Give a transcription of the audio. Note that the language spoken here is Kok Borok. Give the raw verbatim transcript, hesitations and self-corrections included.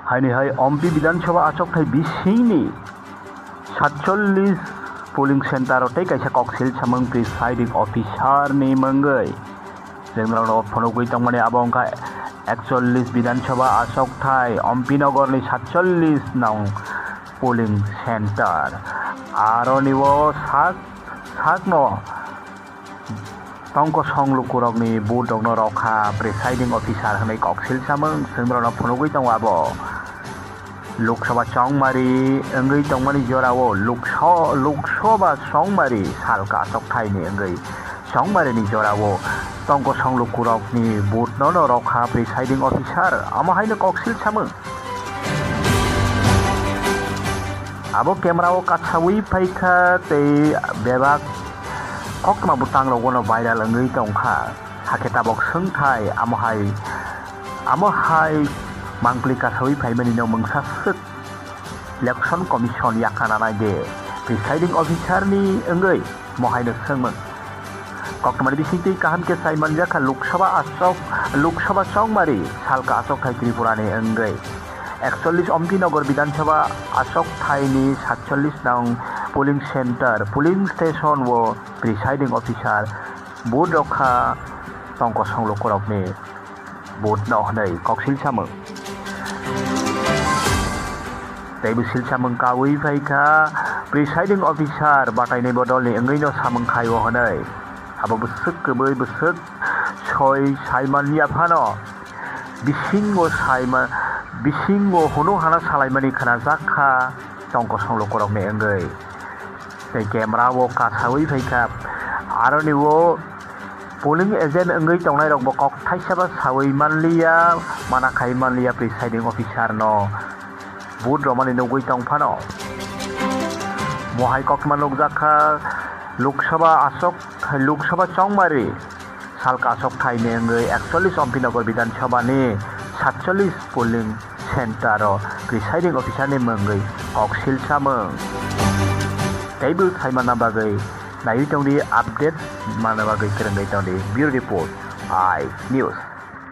Haini hai Ompi Bidhan Sabha achokthai bisingni satchollis polling center o tei kaisa koksil samung presiding officer ni mungwi. Chwng norokno phunugwi tongmani abo wngkha ekchollis Bidhan Sabha achokthai Ompi Nogor ni satchollis nong polling center. Aroni o sak sakno tongkosong lukurokni vote rokno rokha presiding officer hwnwi koksil samung chwng norokno phunugwi tongo abo. Lok Sabha chongmari wngwi tongmani jorao Lok So-, Lok Sabha chongmari salka achokthai ni wngwi chongmari ni jorao tongkosong lukurokni vote no no rokha presiding officer, amo haino koksil samung. Abo camera o kasawi phaikha tei bebak koktwma bwtang rogo no viral wngwi tongkha. Hakhe tabok swngthai amo hai, amo hai mangpli kasawi phaimani no mungsa swk Election Commission yakha nanai de presiding officer ni wngwi mohaino swngmung. Koktwmani bisingtwi kaham khe saimanjakha Lok Sabha achok, Lok Sabha chongmari salka achokthai Tripura ni wngwi. Ekchollis Ompi Nogor Bidhan Sabha achokthai ni satchollis nong polling center, polling station o presiding officer vote rokha tongkosong lukurokni vote no hwnwi koksil samung. Tei bo silsamung kawi phaikha presiding officer batainai bodolni wngwi no samung khaio hwnwi. Abo bwswk kwbwi bwswk soi saiman ya phano bisingo saima, bisingo hunu hana salaimani khwnajak kha tongkosong lukurokni wngwi. Tei camera o kasawi phaikha. Aroni o polling agent wngwi tongnairokbo kok thaisaba sawi manliya, mana khai manliya presiding officer no vote romani nugwi tongphano. Mohai koktwma nukjakha Lok Sabha achok, Lok Sabha chongmari salka achokthai ni wngwi ekchollis Ompi Nogor Bidhan Sabha ni satchollis polling center o presiding officer ni mungwi koksil samung. Tei bo saimanna bagwi naiwi tongdi, update manna bagwi kwrwngwi tongdi. Bureau Report, I News.